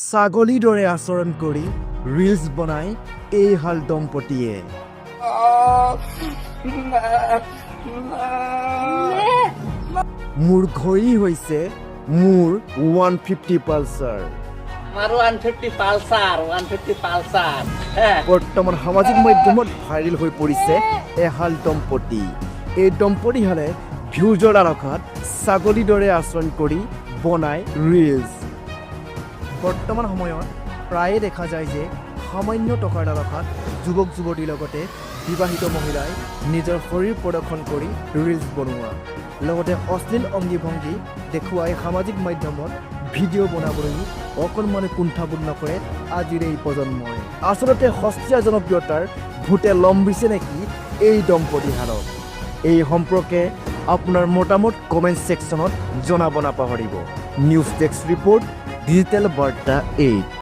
ছাগলীৰ দৰে আচৰণ কৰি ৰিলচ বনাই এইহাল দম্পতীয়ে। মোৰ ঘড়ী হৈছে মোৰ 150 পালচাৰ। আমাৰ 150 পালসাৰ, 150 পালসাৰ, হ্যাঁ। বৰ্তমান সামাজিক মাধ্যমত ভাইৰেল হৈ পৰিছে এহাল দম্পতী। এই দম্পতীহালে ভিউজৰ আৰক্ষাত ছাগলীৰ দৰে আচৰণ কৰি বনায় ৰিলচ। বৰ্তমান সময়ত প্ৰায়ে দেখা যায় যে সামান্য টকাৰ লালসাত যুৱক যুৱতীৰ লগতে বিবাহিত মহিলাই নিজৰ শৰীৰ প্ৰদৰ্শন কৰি ৰিলচ বনোৱা, লগতে অশ্লীল অংগী ভংগী দেখুৱাই সামাজিক মাধ্যমত ভিডিঅ' বনাবলৈ অকণমানো কুণ্ঠাবোধ নকৰে আজিৰ এই প্ৰজন্মই। আচলতে সস্তীয়া জনপ্ৰিয়তাৰ ভূতে লম্ভিছে নেকি এই দম্পতীহালক? এই সম্পৰ্কে আপোনাৰ মতামত কমেণ্ট ছেকশ্যনত জনাব নাপাহৰিব। নিউজ ডেস্ক ৰিপৰ্ট, ডিজিটেল বাৰ্তা 8।